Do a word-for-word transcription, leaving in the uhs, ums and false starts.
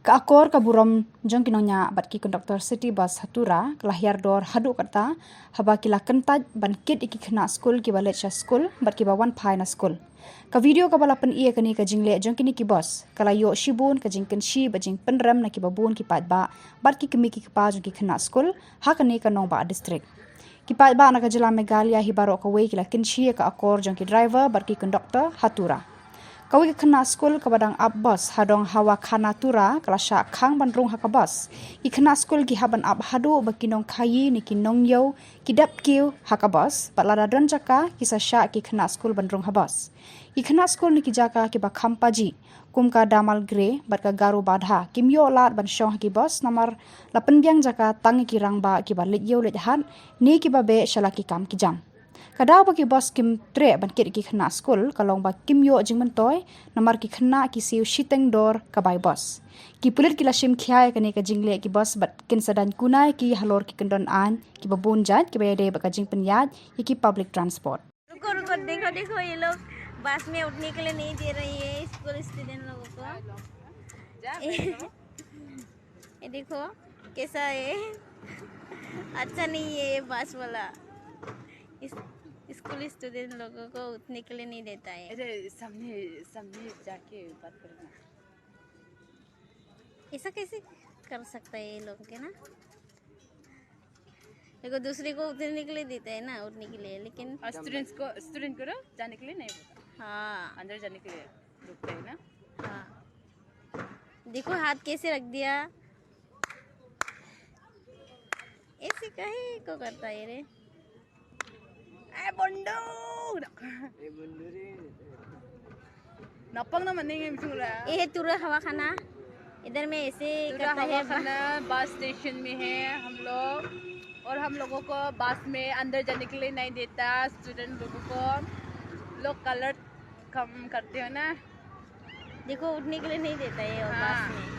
Ka akor ka burom jong ki nongñiah bad ki conductor City Bus ha Tura ka la hiar dor haduh katta, haba ki la kyntait ban kit ïa ki khynnah skul kiba leit sha skul bad kiba wan phai na skul. Ka video kaba la pyni ïa kane ka jingleh jong kine ki bus ka la ïoh shibun ka jingkynshi bad jingpynrem na kiba bun ki paidbah bad ki kmie ki kpa jong ki khynnah skul ha kane ka nongbah district. Ki paidbah na ka jylla Meghalaya hi baroh kawei ki la kynshi ïa ka akor jong ki driver bad ki conductor ha Tura. Kawei ka khynnah skul kaba dang ap bus ha dong Hawakhana Tura ka la shah khang ban rung ha ka bus. Ki khynnah skul ki hap ban ap haduh ba ki nongkhaïi ne ki nongïew ki dep kiew ha ka bus, bad lada don jaka ki sa shah ki khynnah skul ban rung ha bus. Ki khynnah skul na ki jaka kiba kham pajih, kum ka Damalgre bad ka Garobadha, kim ïoh lad ban shong ha ki bus namar la pynbiang jaka tang ïa ki rangbah kiba leit ïew leit hat ne kiba beh sha la ki kam ki jam. Ka daw ba ki bus kim treh ban kit ïa ki khynnah skul ka long ba kim ïoh jingmyntoi namar ki khynnah ki siew shiteng dor ka bai bus. Ki pulit ki la shim khia ïa kane ka jingleh ki bus bad kin sa daiñ kuna ïa ki halor ki kyndon aiñ kiba bun jait kiba ïadei bad ka jingpynïaid ïa ki public transport. रुको रुको, देखो देखो, ये लोग बस में उठने के लिए नहीं दे रही है स्कूल स्टूडेंट लोगों को। ये देखो कैसा है, अच्छा नहीं है ये बस वाला। इस स्कूल स्टूडेंट लोगों को उठने के लिए नहीं देता है। अरे, सामने, सामने जाके बात करो ना। ऐसा कैसे कर सकता है ये लोग के ना? देखो, दूसरे को उतरने के लिए देता है ना, उठने के लिए, लेकिन और स्टूडेंट्स को, स्टूडेंट को ना जाने के लिए नहीं बोलता। हाँ। अंदर जाने के लिए रुकते हैं ना। हाँ। देखो, हाथ कैसे रख दिया। ऐसे कहीं को करता है रे। ए बंडू। ए बंडू रे। Napang na maning em chura। ये है तुरा हवा खाना। इधर में ऐसे तुरा करता हवा है। खाना बस स्टेशन में है हम लोग, और हम लोगों को बस में अंदर जाने के लिए नहीं देता स्टूडेंट लोगों को। लोग कलर कम करते हो ना। देखो, उठने के लिए नहीं देता ये और हाँ। बस में।